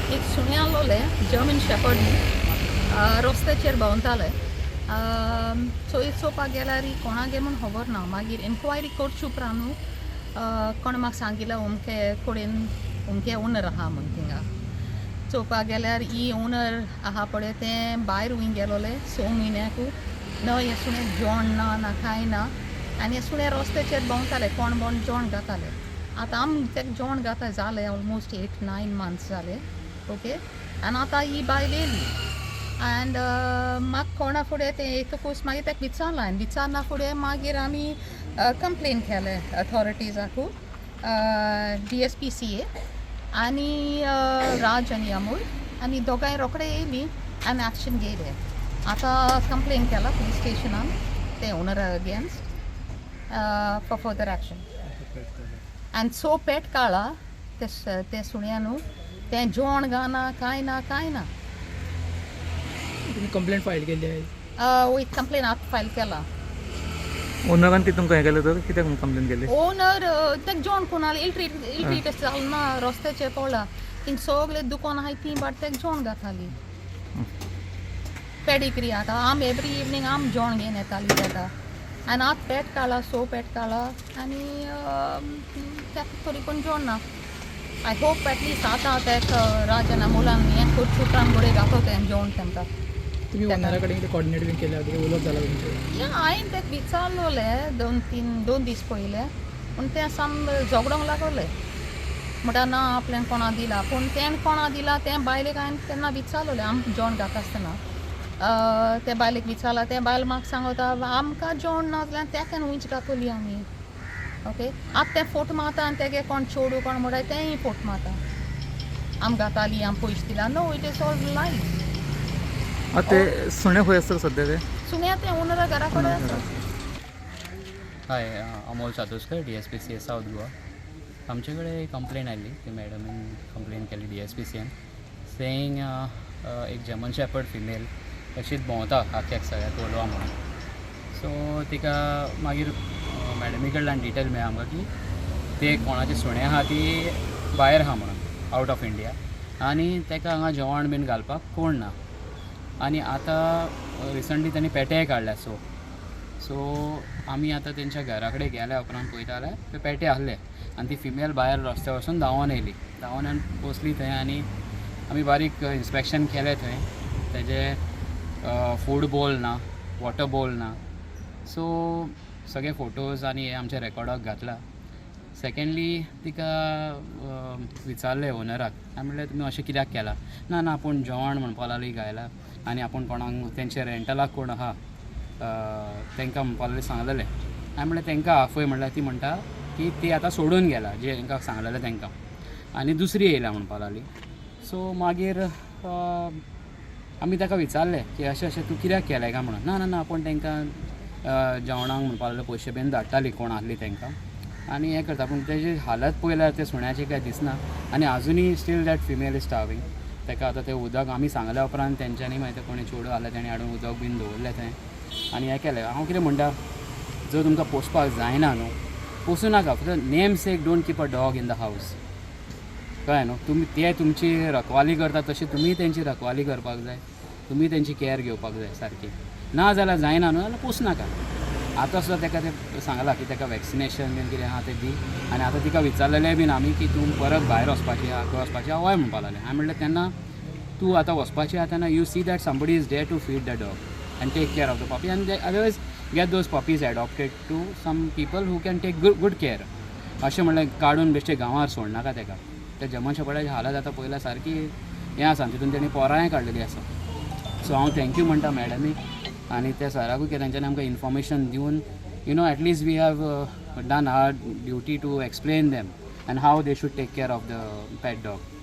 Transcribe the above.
एक सुणें आसलोलें, German shepherd, रस्त्याचेर भोंवतालें. चोय चोवपाक गेल्यार कोणागे म्हूण खबर ना. मागीर एन्क्वायरी करचे उपरांत कोण म्हाका सांगिल्लें, अमके कडेन अमके ओनर आहा म्हूण. थिंगा चोवपाक गेल्यार ही ओनर आहा पळय, तें भायर हूंय गेलोलें 6 म्हयन्याकू. न हें सुणें जेवण ना, ना कांय ना आनी हें सुणें रस्त्याचेर भोंवतालें, कोण बोण जेवण घाताले. आतां आमी तेका जेवण घाता जालें, ऑलमोस्ट 8-9 मंथ्स जाले, ओके. आनी आतां ही बायल येयली अँड म्हाका कोणा फुडें तें येतकूच मागीर तेका विचारलां आनी विचारना फुडें मागीर आमी कंप्लेन केलें अथॉरिटीजाकू, डीएसपीसीए आनी राज आनी अमूल, आनी दोगांय रोखडे येयलीं आनी एक्शन घेयलें. आतां कंप्लेन केला पुलीस स्टेशनान ते owner against for further action. आनी सो पेट काडला ते ते सुण्यानू, तें जेवण घालना, कांय ना, कांय ना. तुम्ही कंप्लेंट फायल केली आहे? वय, कंप्लेन आतां फायल केला. ओनरान ती तुमकां हें केलें तर कित्याक म्हूण कंप्लेन केली? ओनर तेक जेवण कोणाले इलट्रीट इलट्रीट जाल ना, रस्त्याचेर पडला. थिंग सगळे दुकान आहाय ती, बट तेक जेवण घाताली. पेडिग्री आतां आम एवरी इवनींग आम जेवण घेवन येताली तेका. आनी आतां पेट काडला, सो पेट काडला आनी तेका तरी पूण जेवण ना. I hope at least आतां तेका राजन अमोलान हें करचे उपरांत घोडये घातो तें जेवण तेमकां. तुम्ही ओनरा कडेन कितें कॉर्डिनेट बीन केल्या, कितें उलोवप जाला तुमचें? या, हांवें तेका विचारलोलें 2-3 2 दीस पयलें, पूण तें साम झगडोंक लागोलें. म्हणटा ना, आपल्यान कोणा दिला. पूण तेणें कोणा दिला तें बायलेक हांवें तेन्ना विचारलोलें. आम जेवण घाता आसतना ते बायलेक विचारलां. तें बायल म्हाका सांगता, आमकां जेवण ना जाल्यार तेका खंयच घातोली आमी? ओके, आतां तें फोट मारता आनी तेगे कोण चेडूं कोण म्हणटा तेंय फोट मारता, आम घाताली, आम पयशे दिला. No, it is all lies. आतां ते सुणे खंय आसता सद्या ते? सुण्या तें ओनरा घरा कडेन आसा. हाय, अमोल सातोस्कर, डीएसपीसीए सावथ गोवा. आमचे कडेन कंप्लेन आयल्ली, ती मॅडमीन कंप्लेन केली डीएसपीसीएन, सेईंग एक जर्मन शेपर्ड फिमेल अशीच भोंवता आख्याक सगळ्या कोलवा म्हणून. सो तिका मागीर मॅडमी कडल्यान डिटेल मेळ्ळा आमकां की ते कोणाचे सुणें आहा, ती भायर आहा म्हणून, आवट ऑफ इंडिया, आनी ताका हांगा जेवण बीन घालपाक कोण ना. आनी आतां रिसंटली तांणी पेटेय काडल्या. सो सो आमी आतां तेंच्या घरा कडेन गेल्या उपरांत पळयता जाल्यार ते पेटे आहले आनी ती फिमेल भायर रस्त्यार वचून धांवोन येयली. धांवोन येवन बसली थंय आनी आमी बारीक इन्स्पेक्शन केलें थंय. तेजे फूड बोल ना, वॉटर बोल ना. सो सगळे फोटोज आनी हे आमच्या रेकॉर्डाक घातला. सेकेंडली, तिका विचारलें ओनराक. हांवें म्हणलें, तुमी अशें कित्याक केलां? ना ना, आपूण जेवण म्हणपा लागली घायला आनी आपूण कोणाक तेंचे रेंटलाक कोण आहा तांकां म्हणपा लागली सांगलेलें. हांवें म्हणलें, तांकां आफय म्हणल्यार ती म्हणटा की ती आतां सोडून गेला जे तांकां सांगलेलें तांकां आनी दुसरी येयल्या म्हणपा लागली. सो मागीर आमी ताका विचारलें की अशें अशें तूं कित्याक केलें काय म्हणून. ना ना ना, आपूण तांकां जेवणाक म्हणपा लागलो पयशे बीन धाडटाली कोण आहली तांकां आनी हें करता. पूण तेजी हालत पळयल्यार ते सुण्याची काय दिसना आनी आजुनूय still that female is starving. ताका आतां तें उदक आमी सांगल्या उपरांत तेंच्यांनी मागीर ते कोणी चेडूं आहलें, तेणी हाडून उदक बीन दवरलें थंय आनी हें केलें. हांव कितें म्हणटा, जर तुमकां पोसपाक जायना न्हू, पोसूं नाका. फक्त name sake don't keep a dog in the house, कळ्ळें न्हू? तुमी ते तुमची रखवाली करता तशी तुमी तेंची रखवाली करपाक जाय, तुमी तेंची कॅर घेवपाक जाय सारकी. ना जाल्यार जायना न्हू जाल्यार पोसूं नाका. आतां सुद्दां ताका तें सांगलां की ताका वॅक्सिनेशन बीन कितें आहा तें दी. आनी आतां तिका विचारलेलें बीन आमी की तूं परत भायर वचपाची आहा, खंय वचपाची आहा? हय म्हणपाक लागलें. हांवें म्हणलें, तेन्ना तूं आतां वचपाची आहा तेन्ना you see that somebody is there to feed the dog and take care of the puppy, and otherwise get those puppies adopted to some people who can take good good care. अशें म्हणलें, काडून बेश्टें गांवार सोडनाका ताका. त्या German शेपर्डाची हालत आतां पळयल्यार सारकी हें आसा. तितून तेणी पोरांय काडलेली आसा. सो हांव thank you म्हणटा मॅडमीक आनी त्या सराकूय की तेंच्यांनी आमकां इन्फॉर्मेशन दिवन at least we have done our duty to explain them and how they should take care of the pet dog.